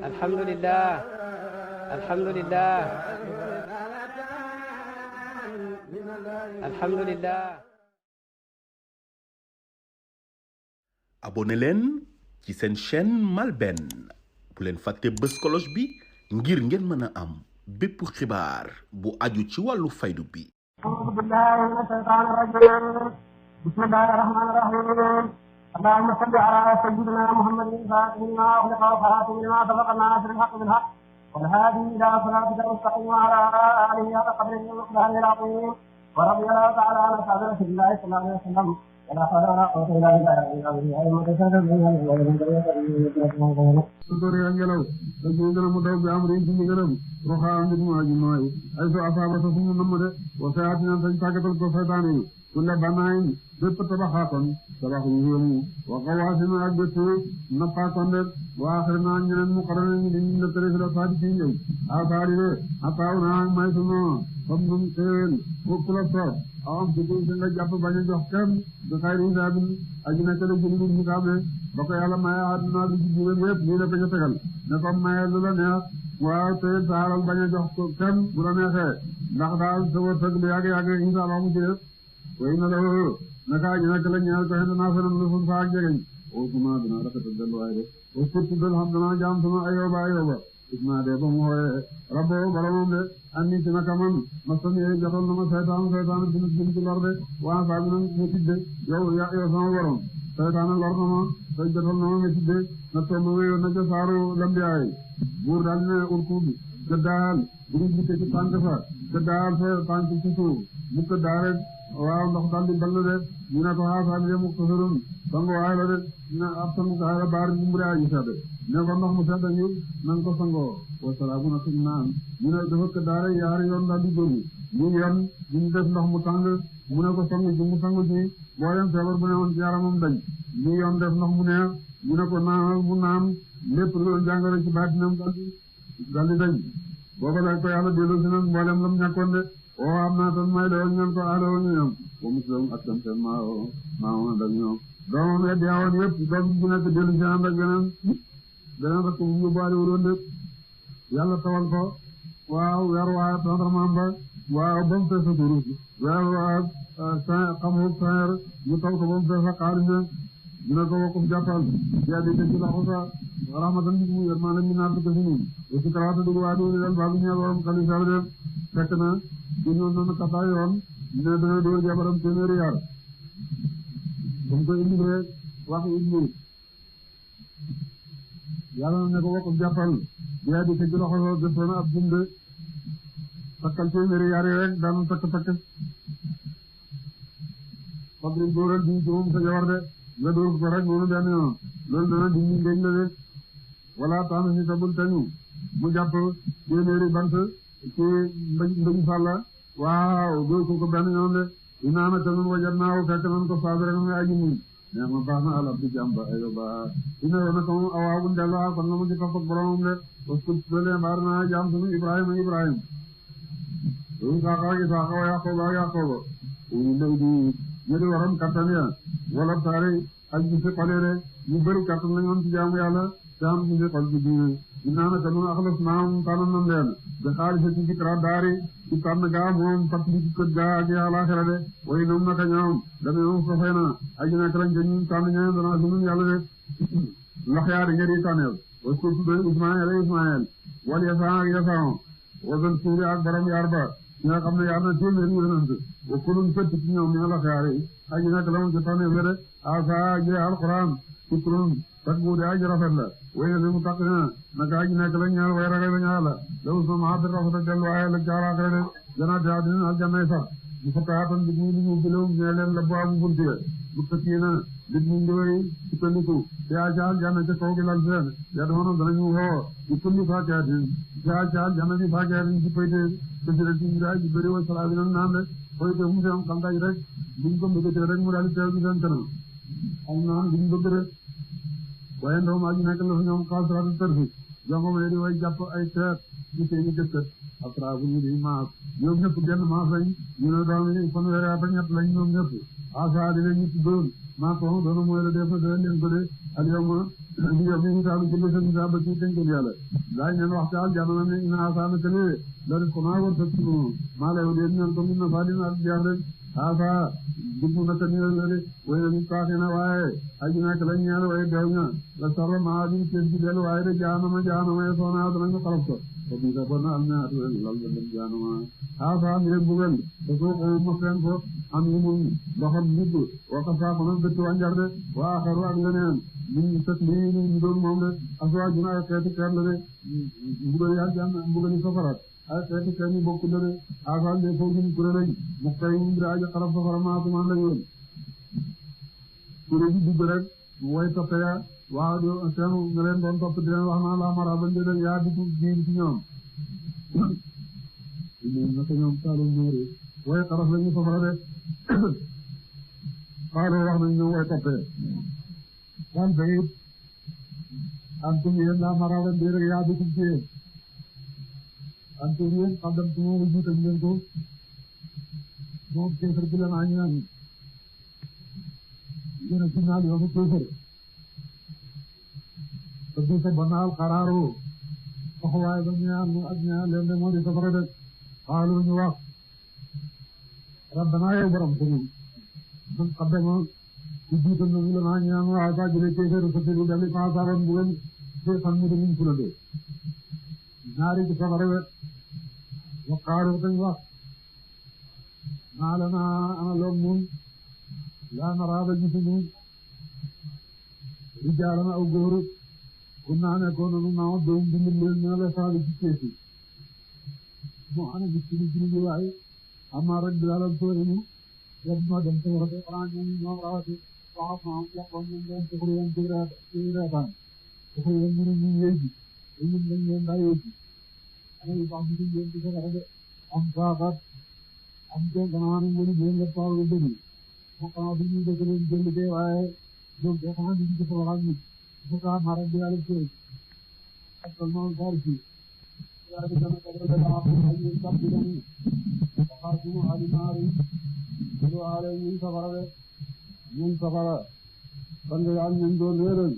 alhamdulillah alhamdulillah alhamdulillah. abonné leen ci seen chaîne MALBN bu leen fàtte bës cloche bi ngir ngeen mën a am bépp xibaar bu aju ci wàllu faydu bi. أعوذ بالله من الشيطان الرجيم بسم الله الرحمن الرحيم اللهم صل على سيدنا محمد الفاتح لما أغلق وخاتم لما سبق الناصر الحق بالحق والهادي إلى صراطك المستقيم وعلى آله حق قدره ومقداره العظيم ورضي الله تعالى عن أصحاب رسول الله صلى الله عليه وسلم ولا حول ولا قوة إلا بالله sudori ngelaw da jëgëna mu daw bi am ri ci ngelaw roxa nit mu aji noy ay so asaba so suñu namu de wa saatina tan tagatal ko faytan yi kulla banayin bepp tabaxaton tabax yu yemu wa qawasina ak betu nappaton de wa akhirna ñeneen mu xarana ñi ñu la tere la faadi ci ñew asaari de atawna may sunu fam dum teen ko kula so am ci ko nga japp bañu jox kenn du xayri sabin aji nakale jëndu ñu xamé bako yàlla maye àdduna bi ci juróom yëpp nii la ko ñu tegal ne ko maye lu la neex waaw te saaral bañ a jox ko kenn bu la neexee ndax daal sa wërsëg lu yàgg insha Allah mu ci def way na la naka ñu nekk la ñaar ko xëy na fanam lu fun faak jegeñ o suma dina rafetal delluwaay de o surtout dal xam dana jaam sama ayoba isma de ba mu wooye rabbo boromam de anni ci naka man ma sami joxal na ma seytaan dina ci lor de waa saa bi nag mu tidde yow sama borom seytaan lor na ma te jotal na ma nga tidde na toog ma wéyoon na ca saaru lambiyaay buur daal ne urkuub gëddaal bu ñu jiite ci tànk fa gëddaal fa tànk ci suuf mu gëddaa rek waaw ndox daal di ball de ñu ne ko xaasaal de mu ko sërun sangu waay la de na ab sangu kaay la baar bi mu dee aji sedd ne ko ndox mu sedd ñu nan ko sangoo wasalaamu na suñ naan ñu ne dafa gëddaa rek yaari yoon daal di jógu ñu yoon ñu def ndox mu tàng mu ne ko sangu ci mu sangu ci booleem feebar bu ne woon ci yaramam dañ ñu yoon def ndox mu neex ñu ne ko naanal mu naan lépp lu doon jàngoro ci baatinam daal di dañ booba la ko yàlla delloo si nag mboolem lam ñàkkoon de o am naa tan may doon ñaan ko aadoo ñu ñoom ba muslim ak tam seen maa woon ak ñoom doomam ya deewoon yëpp doom bu nekk dellu si ànd ak beneen rek bu ñu boole wuloon de yàlla tawal ko waaw weer waa tendrement ba waaw ba mu fees a turus weer waa xamu saer ñu taw ko ba mu fees a xaalis ñu ne ko wakkum jàppal yaa di ci loxo sa rahmatan bi mu yërmaane mi naat ko ci ñun aussi karaata dugg waa dugg leen baabu ñeel borom xalisa de fekk na gënoon nañu kataa yoon ne dana dóor jabaram téeméeri yar bu mu ko indi rek wax Iblis yàlla na ne ko wakkum jàppal yaa di ci loxo sa defoon ab jumde takkal téeméeri yar yi rek daanu takk fabri dóoral di ci moom sa jabar de nga dóor ko rek noonu benn yoon loolu dana di ñu ngéñ la de wala tax si tabul tañu mu jàpp téeméeri bant ci mbëñ fàlla waaw dóor ko benn yoon de inaana ka nun wajat naaw fekk nan ko saabira na muy aji muñ neex ma baax na alab di jàmba ayoba ina yoona ko moom awaa bu ndelloo kon na mu ci topp ak boromam de waskut dole mbaar naa jaam sunu Ibrahima Isaaqa wa Yaquba uyu ndey di ñu di waram kattan ya wala taari ak ñu fi xolere ñu bëri kattan lañu am ci jaamu yàlla te am ñu fi xol ci diine innaa naka nun axlas naam tànn nan leen bi xaalisa ci zikra daari ci tànn gaa moom fàttali ci kët gaa ak àllaaxira de way noom naka ñoom dame moom sofay na aji nak lañ ñu tànn ñeneen dana sunun yàlla de laxyaari ngeen yi tànneel was ko tudde Ismaayil wal Yasaa ak Yasaa wasan suuri ak baram yaar ba ñi nga xam ne yaar na téeméeri yonent wa kulun fëtt ci ñoom ñoo laxyaari aji nak la mu ci tànneel de asa ji alquran fikrun tak bu de aji rafet la way na mu takk na naka aji nekk la ñaar way ragal la ñaar la law sama hadir rafet ak delluwaay la jaaraakare de janaati àddina aljanna sax bu fekkaatan bi ñu bilawum ñe leen la bu am buntu bu tëkkiina nit ñi ndoy ci tandiku te ajaal janna ca kaw gi lal seen ya doona danañu woo ci kulli faakaatin te ajaal janna bi faakaatin ci payte te ci ndaa ji bëri wa salaabi nan naan de payte mu seen xam taj rek buñ ko mbëggatee rek mu daal di teew ci seen kanam am naan duñ bëgg rek waaye ndaw maa ji nekk la fa ñoom xaasaraatu tërfi jongo ma di way jàpp ay teer ci seeni jëkkër asra bu ñu di maas ñoom ñëpp genn maas lañ ñu ne doom yi fanweeri at ak ñett lañ ñoom ñëpp asa di leen ñu tuddoon maa ko doona mooy la def na dana leen ko de al yawma li yow mi saabu ci lesen sa ba ci tënkal yàlla daañu leen wax ci aljanna ne ina asaana kale la def ko maa war sa ci maa lay wadee ñaan ko min na faalina ak jeex rek asa dugg na ka niral na de way na ñu taaxina waaye aji nak la ñaan waaye deew ña la sarra maa bi ci ci del waaye de jaanama ya soona danañu xalaf ko ko bi da bona am na lal dem jaanama asa mi bugal ko ko mo fen ko am ñu mun doxam nit wa ka fa ko na bëtt wanjar de wa xaru ak leneen ñu tek li ñu doon moom de aswa jina xeeti kër la de mbugal ya jaan mbugal safarat ay xeeti kër ñu bokku de asa ne fo ñu kuré mu kay ñu raaja xarab safara ma ko man la yoon kuré ji dugg rek way toppaya waaw do seenu nga leen doon topp di leen wax naa la mara ba ndé yaa dugg biir ci ñoom ñu naka ñoom taalu ñoore way xaraf lañu safara de xaalo wax nañ ñoom way toppee dan bayit antum yéen la mara ba ndé yaa dugg ci yéen antum yéen xaddam ci moom jiital ngeen ko moom kéefar bi la naa ñu naan yéen a ci naal yoo ko kéefar te du sa banaal xaraaru taxawaay ba ñaan ak ñaan leen de moo di safara de xaalu ñu wax rabbana yow borom sunu man xaddama ci jiital na ñu la naa ñaan waa sa jële kéefar sa tegu dali ma saban bu leen de san mu de ñu fula de ñaari ci safara de wa xaalu dañ wax maa la naa ana loog nun laa naraaba gisuñu rijaalana aw góor kun naa nekkoon nanu naaw doom bi leen ñoo la saali ci keesi moo ana gis ci li waaye ama rek bi dalal sóorinu yeb ma dem te warate xanaa ñoom rawati wax maam yàqoon ñun leen tuxur yeen ci reetaan tuxur yeen ñu ñu yéegi ñun lañ leen daa yéegi ana yu baax bi yeen ci safara de am saaxat am te gannaaw ni mënu bee nga taw lu bëri moo xanaa bi ñu dëkk leen jënd de waaye ñoom de xanaa ñu ci safara ñu bu ka mara bi ala sey ak noonu daal ci ya di dana ko da la ko ay tam bi ni xaatu ali mari do ala ñu safara ban nga yaan ñu doon réeral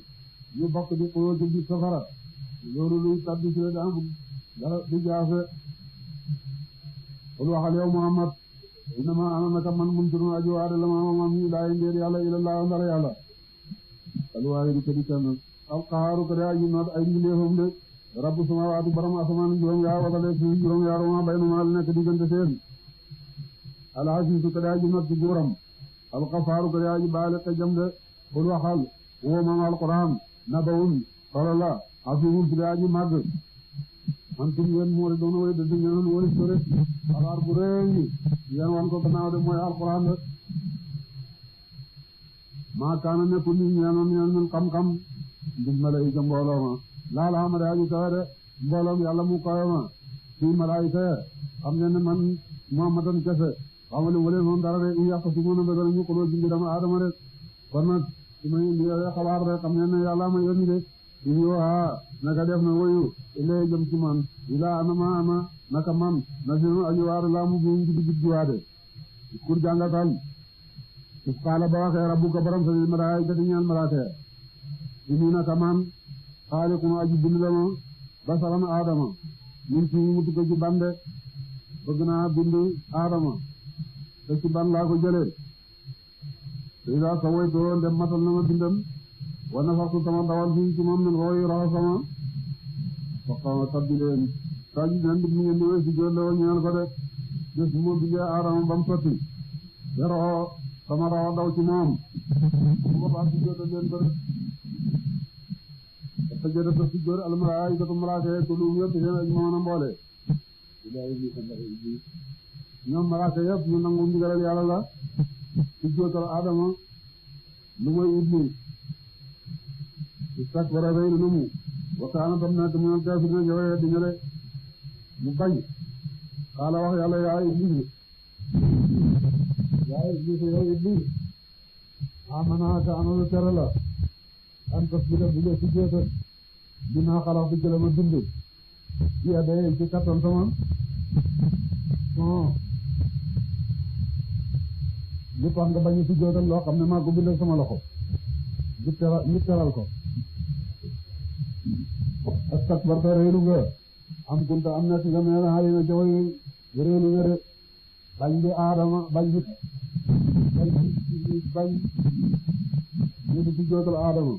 ñu bokk di ko ci safara loolu luy tabbi ci da am dara di jaafe qul waxal yow Muhammad innama ana naka man muntirun aji waare la ma mi laa ndeer yàlla ilallah ndara yàlla alwaari di kadi kan alqaaru kadi aji noot ay mbindeefam de rabbu samaawaati borom asamaan juróom yaar wala suuf juróom yaar ma baynuma la nekk diggante seen alasiisu kadi aji noot ci nguuram alxafaaru kadi aji baale ka jam de qul waxal woo moom alquran nabawun solo la asiimun kadi aji màgg man tum yéen moori doona way dëdd ñenoon wari sore xabaar bu rëy yéen wan ko gannaaw de mooy alquran de maa kaana nekku ni ñenoon ñen xam-xam ndig malaayika mbooloo ma laala xama de aji kawe de mbooloom yàlla mu kawe ma fii malaayika xam ngeen ne man muhammadan kese xamali wale noonu dara de i yàq si mën a bëgg ñu xuloo ci dama aadama rek kon nag su may indi xabaar rek xam ngeen ne yàlla ma yónni de in yoo naka def na woyu ilay jëm ci man ilaa anama ama naka man na sinu aji waaru laa mu biñ gidi giddiwaade kur jàngatal is qaala ba waxee rabbuka borom sa malaa'ikati ñaan malaaka ini naka man xaaliqun aji bind la ma basaran aadama min ci mu tukko ci bande bëgg naa bind aadama te ci ban laa ko jëlee te ilaa sa woytoo ndem matal na ma bindam wa nafaxtu sama dawal fii ci moom min rooyi raxa sama faqama tabbi leen saji nan di mu ngeen di wéy si jolle wo ñeel ko de bés bu ma bindee aadama ba mu sotti yaroo sama rawa daw ci moom bu ko baax si jolle leen ko de dafa jëde ta si jóor almalaayikatu malaaka yi kulluhum yëpp seen aj moona mboole ñoom malaaka yëpp ñu nangu ndigalal yàlla la si jootal aadama lu mooy iblis istakbara rëy na mu wa kaana tam nekk mu kaafiriina ñëwee di ñële mu bañ xaala wax yàlla yaa iblis yow iblis amana ka anoolu tere la an tasjuda bu dee si jootal dinaa xalaat di jële ma bind bi adee ci kattan sama non lu tax nga bañ a sujjóotal loo xam ne maa ko bindal sama loxo ñu teral ko astakbarta réelu nga am kunta am na ci nga mel xaali na jawoy réelu nga de bañ bi aadama bañ ñu di sujjóotal aadama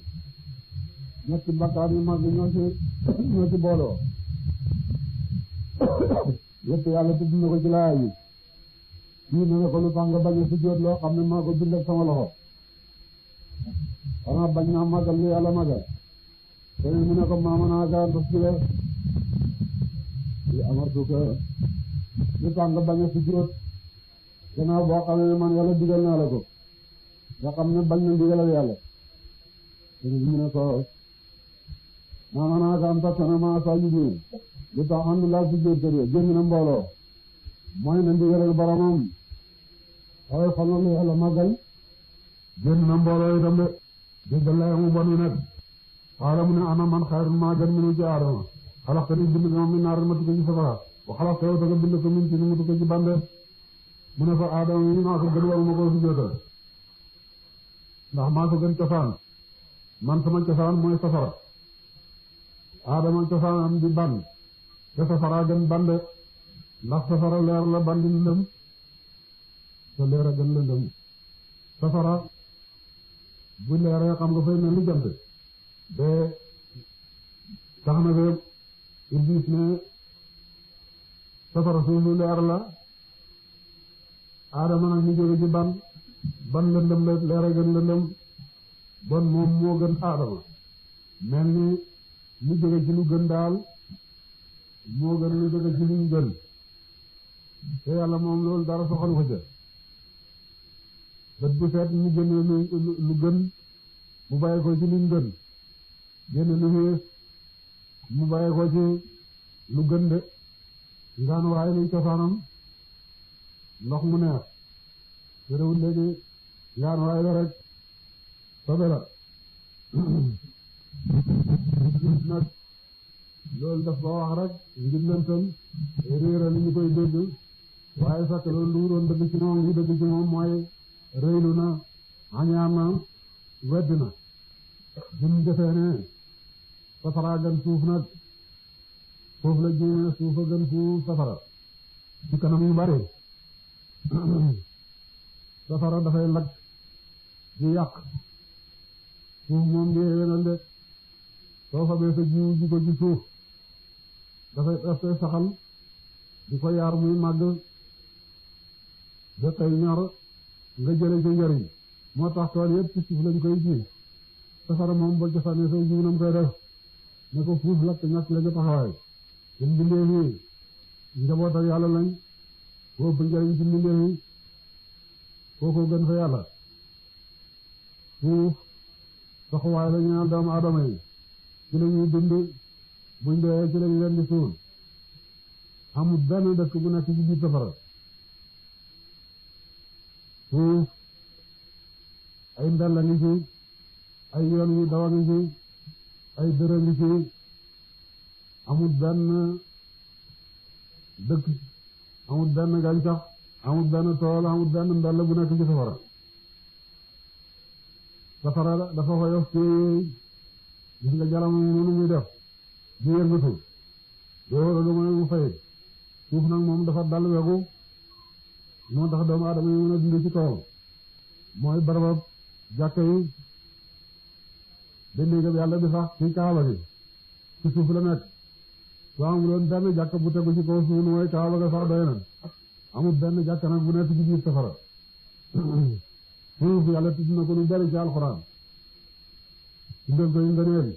ñetti bakkaar yu mag ñoo ci booloo yëpp yàlla tudd na ko ci laaya yi kii ne ko lu tax nga bañ a sujjóot loo xam ne maa ko bindal sama loxo xanaa bañ naa magal li yàlla magal keneen mu ne ko maama naa gaa ndos ci lee li amartuka lu tax nga bañ a sujjóot gannaaw boo xam ne man yàlla digal naa la ko nga xam ne bañ na digalal yàlla keneen mu ne ko maama naa gaa ndos na maa saa yu lu tax andu laa sujjóot kër génn na mbooloo mooy na ndigalal boromam waaye xam na lu yàlla màggal génn na mbooloo itam de déggal la mu bon wi nag xaala mu ne ana man xayrun maa gën minu ci aadama xalaxtani bind ko min naar ma tukko ci safara wa xalaxtahu ta nga bind ko min ci mu tukko ci bande mu ne ko aadama yi maa ko gën war ma ko sujjóotal ndax maa ko gën cosaan man sama cosaan mooy safara aadama cosaanam di ban te safara gën bande ndax safara leer la bandi lëndëm te leer a gën lëndëm safara bu leeree xam nga fay mel ni jant de tax na de Iblis ne safara suuf lu leer la Adama nag ñu jóge ci ban lëndëm la leer a gën lëndëm bon moom moo gën Adama mel ni ñu jóge ci lu gën daal moo gën lu jóge ci luñ gën te yàlla moom loolu dara soxalu ko ca bët bu seet ñu génne lu gën mu bàyyi ko ci luñ gën génne lu xees mu bàyyi ko ci lu gën de ngaan waaye luy cosaanam ndox mu neex te réwul léegi ngaan waaye la rek sobe la nag loolu daf ko wax rek ngir lëntal réeral ñu koy dégg waaye sax loolu lu doon dëgg ci moom li dëgg ci moom mooy rëylu na añaan na wedd na bi mu defee ne safara gën suuf nag foofu la jéemee suuf a gën suuf safara ci kanam yu bari safara dafay lakk di yàq suuf moom di yéwénal de soo fabee sa jiw ji ko ci suuf dafay saxal di ko yaar muy màgg ba tey ñor nga jële ci njëriñ moo tax tool yëpp ci suuf lañ koy ji safara moom boo ci sànnee say jiw nam koy def ne ko fuuf lakk ñàkk la nga taxawaay ñun mbindeef yi njaboot ak yàlla lañ boo ëpp njëriñ ci mbindeef yi kooku gën fa yàlla fuuf taxawaay la ñaan doomu aadama yi ci la ñuy dund buñ dee ci lañ leen di suul amul benn dëkk bu nekk ci biir safara suuf ay ndalla ngi ci ay yoon yu dawa ngi ci ay dërë ngi ci amul benn dëkk amul benn gàncax amul benn tool amul benn ndalla bu nekk ci safara safara dafa xoyof ci gis nga jalam noonu muy def di yëngatu loolu lu mooy mu fay suuf nag moom dafa dal wegu moo tax doomu aadama yi mën a dund ci kaw mooy barabab jàkka yi dañ néegam yàlla bi sax ci kaaba gi ci suuf la nekk soo amul woon benn jàkka bu tegu ci kaw suuf nu mooy kaaba ga sax doy na amul benn jàkka nag bu nekk ci biir safara suuf yàlla tudd na ko lu bari ci alxuraan tuddal ko yu ngëneel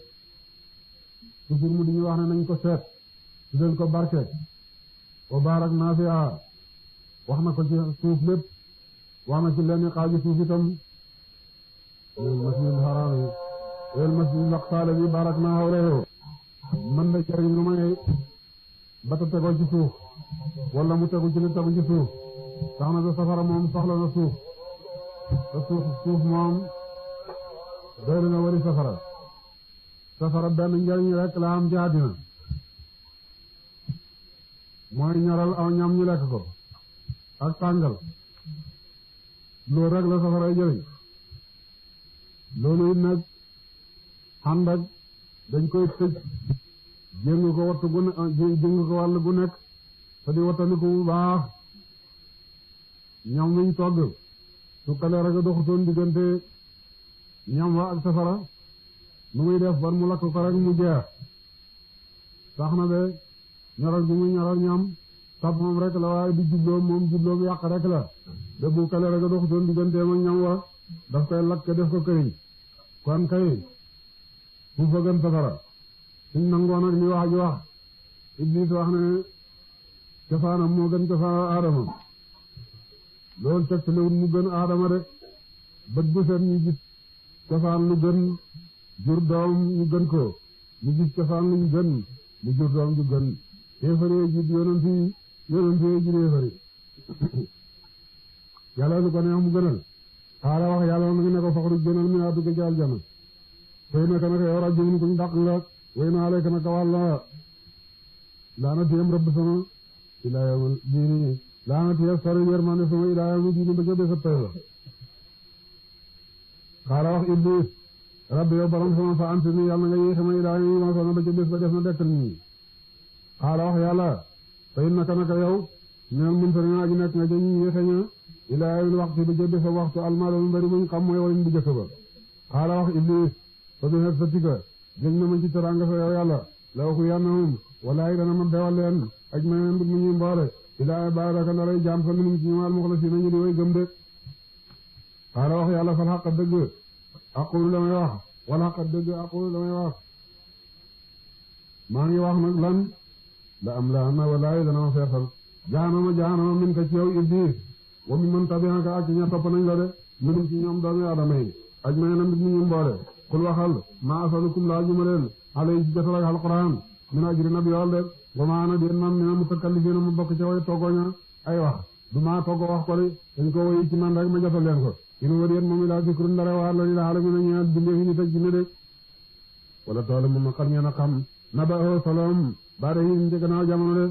toujours mu di ñu wax ne nañ ko seet tuddal ko barke wa baarak naa fi wax na ko ci suuf lépp wax na ci lenn xaaju suuf itam wal masjidil haram wal masjidil aqsa alladhi barakna hawlahu mën na jariñ lu may bata tegoo ci suuf wala mu tegu ci li tegu ci suuf tax na ba safara moom soxla na suuf te suuf moom doy na wari safara benn njariñ rek la am ci àddina mooy ñoral aw ñam ñu lekk ko ak tàngal loolu rek la safaray jëriñ loolu it nag ànd ak dañ koy tëj jéng ko wattu gu ne jéng ko wàll gu nekk te di wattandiku bu baax ñam wiñ togg su kale rek a doxutoon diggante ñam wa ak safara nu muy def ban mu lakk ko rek mu jeex tax na be ñoral bi muy ñoral ñam sab moom rek la waaye du jubloom moom jubloom yàq rek la de bu kale rek a doxutoon diggante ma ñam wa daf koy lakk def ko këriñ kon kay fu fa gën safara suñ nangoon ak li wax ji wax Iblis wax ne cosaanam moo gën cosaanam Aadama loolu tegtalewul mu gën Aadama de bët bu set ñu gis cosaan lu gën jur doom ñu gën ko ñu gis cosaan lu ñu gën mu jur doom ju gën téefaree ji yonent ji téefari yàlla lu ko neex mu gënal xaala wax yàlla ngi ne ko faxru gënal mi naa dugg ci aljana fay naka naka yow rajulun kuñ dàq nga way naa lay naka wàlla laana tiyam rëbb sama ilaa yawmal diini laana tiyam sori yërmande sama ilaa yawmal diini ba ca bés a pay la xaala wax Iblis rabbi yow borom sama fa anti ni yàlla nga yéexe ma ilaa yi ma sona ba ca bés ba def na dekkal nii xaala wax yàlla fay naka naka yow neel mun sa naa ji nekk nga jëñ yéexe ña ilaa yawmal waxtu ba ca bés a waxtu almaalo mu bari muñ xam mooy wañ bu jëkk ba xaala wax Iblis fa bi xet sa tika jëñ na ma ci teranga fa yow yàlla la waxu yannahum walaay dana ma bewal leen aj ma mbir mu ñuy mboole ilaa baaraka la lay jaam fa minum ci ñëwaal muxlasiina ñu di way gëm de xaala wax yàlla fal xaq dëgg aqulu la may wax wala xaq dëgg aqulu la may wax maa ngi wax nag lan la am la na walaay dana ma feesal jaanama min ka ci yow Iblis wa mi man tabi'aka ak ña topp nañ la de minum ci ñoom doomi Aadama yi aj ma mbir mu ñuy mboole kul waxal ma asalukum laa juma leen alay ci jotal ak alquran min ajri nab yool de wa ma ana den man mina mutakallifiina mu bokk ci way toggooña ay wax du ma toggo wax ko li dañ ko woyi ci man rek ma jotal leen ko in wër yéen moom ilaa zikrun ndare waar la lil aalamiina ñeel bindee fi nit ak jinne de wala toole moom a xam ngeen a xam naba o solom baada yi njëgannaaw jamono de